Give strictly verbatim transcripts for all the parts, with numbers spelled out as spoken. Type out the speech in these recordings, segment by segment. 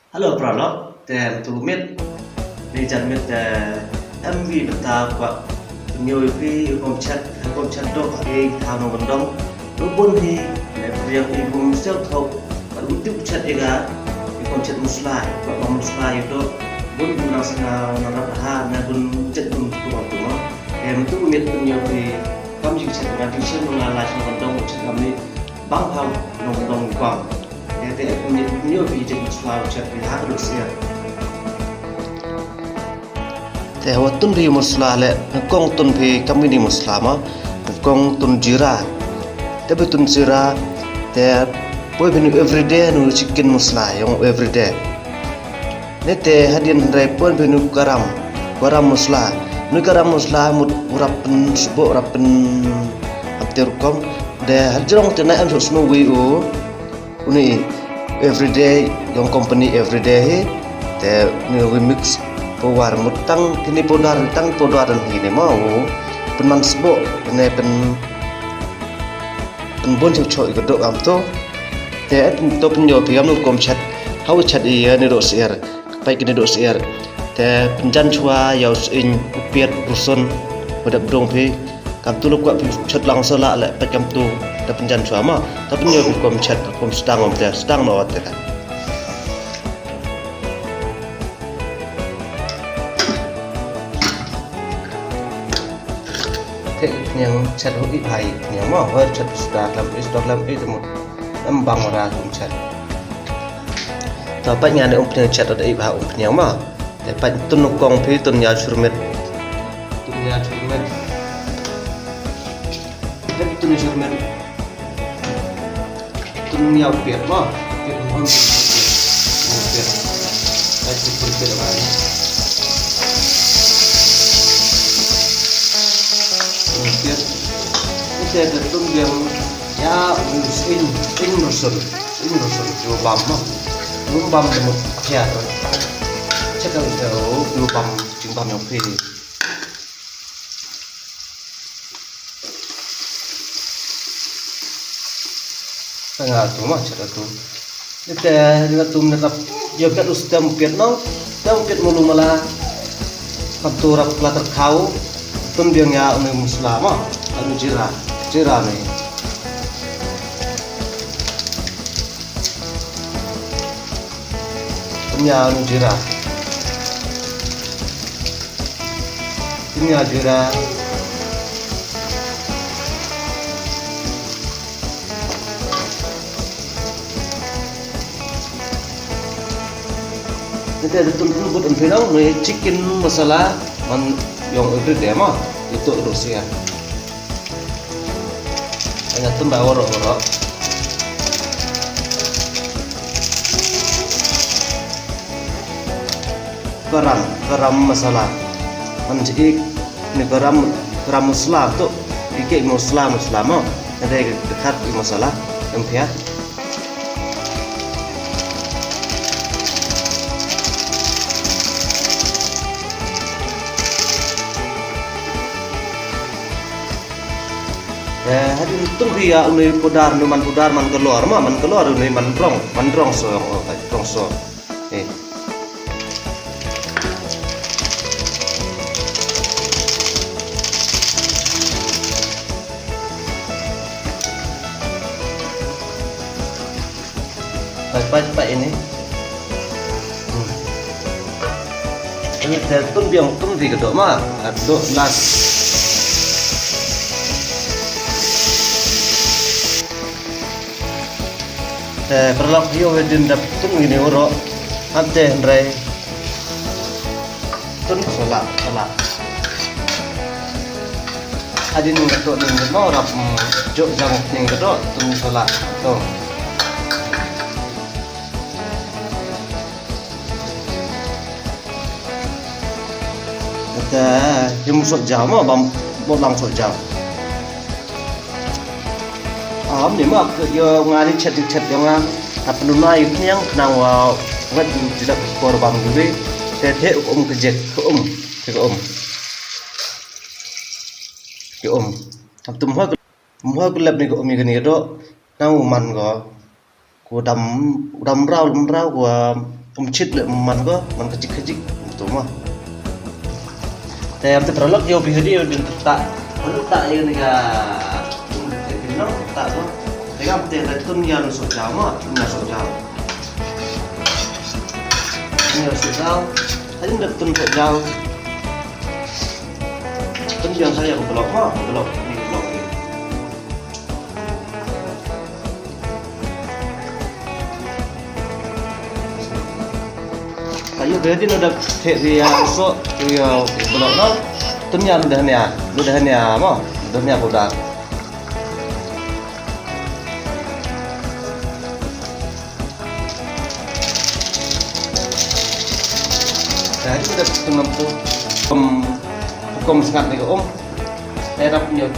Hello paralok, te mynta u miet. Ni jan miet te em wi bynta kwah pynñiaw ïa phi kum chat, kum chat dok ha i thaw Nongkyndong. U bun hi ne pyrshang i bun sel thok. Bad u tip chat ïa nga kum chat musla, kwah bam musla ïa dok. Bun bun nang sanga nang rap ha na bun chat bun tu tu ma. Em tu miet pynñiaw phi kam jingchat nga jingchat nga la chat Nongkyndong chat kam ni. Bang hau Nongkyndong bang. Te te pynñiaw phi jingchat musla chat phi ha ka dok sia. Te hawa tun phi musla le, kong tun phi kam ni musla ma, kong tun jira. Te phi tun jira, te poi phi nu everyday nu chicken musla, ïong everyday. Ne te hadien hynrei poi phi nu garam, garam musla. Nu garam musla mut u rap pynsboh, u rap pyn, am te rukom. De hajrong te na em sok snu wi u. Uni everyday, ïong company everyday hi. Te ni wi mix powder mut tang kini powder tang powder dan hi ni ma u. Pynman sboh ne pyn, pynbun chok chok i ka dok am to. Te to pynñiaw phi am nu kum chat. Hawa chat i ya ni dok sier. Pait kini dok sier. Te pynjan chwa ïa u sying u piat u sun. Ba dep dong phi. Kam tu luk kwah phi chat lang sa la le peit kam tu da pynjan chwa ma. Da pynñiaw phi kum chat kum sdang kum te sdang no te ka. Te niang chat hu i hai niang ma, wer chat sdang lam i sdang lam i temu. Em bang ra kum chat. Ta peit nga ne um pynñiaw chat da i ba um pynñiaw ma. Te peit tun kong phi tun ïa churmet. Tun ïa churmet. Te tun ïa churmet. Tun ïa piat ma. Piat ma. Piat. Peit tu piat ma. Piat. Te te tun biang ïa u sying, sying rusun. Ym rusun, u bam ma. U bam de mut pia tu. Chet au te u bam, jingbam ïong phi. Nga tu ma chet tu. Ni te ni tu ne kap ïa piat u stem piat no. Stem piat mulu mala. Kap tu rap kla ter khau. Tun biang ïa uni musla ma. Anu jira, jira ni. Tun ïa anu jira. Tun ïa jira. Nete tun tun but en phi nong ni chicken masala man ïong everyday ma. Itu rusia. Anya tun ba waro waro. Garam, garam masala. Man jik ni garam, garam masala tu. Ike masala, masala mo. Ada dekat masala. Yang pia. Eh, hadin tun phi ïa uni pudar, uni man pudar, man kalor ma, man kalor uni man rong, man rong so, oh, rong so. Eh. Pai, pai, pai ini. Hmm. Ini te tun biang tun di kedok ma, kedok las. Te perlak dio wedin dap tun ini uro. Ante hynrei. Tun sala, sala. Hadin ngi to ning no rap, mm, jok jang ning to tun sala to. Te him sok jaw mo bam bo lang sok jaw. Am ni ma ke ïa nga ni chet chet ïa nga. Ap nu na yu niang nang wa wat di dak por bam gi. Te te um ke jet ke um ke um ke um. Ap tum ha ke um ha ke lep ni ke um ni ke ni do nang u man go. Ku dam, u dam rau, dam rau, ku, ah, Kum chit le man ko, man ka jik ka jik. To mo. Te ïa te paralok ïa u phi hadi ïa u ding ta. Paralok ta ïa ni ka. Te phi nang ta ko. Te kam te te tun ïa nu sok jaw mo, tun ïa sok jaw. Tun ïa sok jaw. Hadi da tun sok jaw. Tun ïa sa ïa ko blok mo, blok ni blok ni. Ayu, berarti nu dah cek dia so, dia belok no. Tun ïa nu dah nia, nu dah nia mo, dah nia ko dah. Dah itu dah tengah tu. Kom, kom sangat ni ko om. Saya dah punya.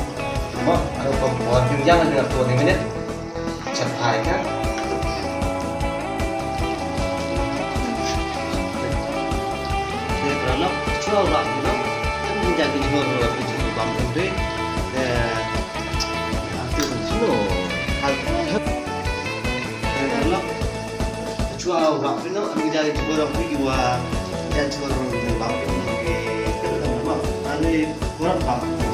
Mo, ada kom buat jujang dengan tu ni minit. Chat ai ka. Te paralok, shuwa ba paralok, kan ynda ki jhur, ki jhur bang kan dei. Te atu kan shuwa. Hal. Te paralok, shuwa ba paralok, ynda ki jhur bang ki wa, ynda jhur bang ki, ki, ani kurang bang.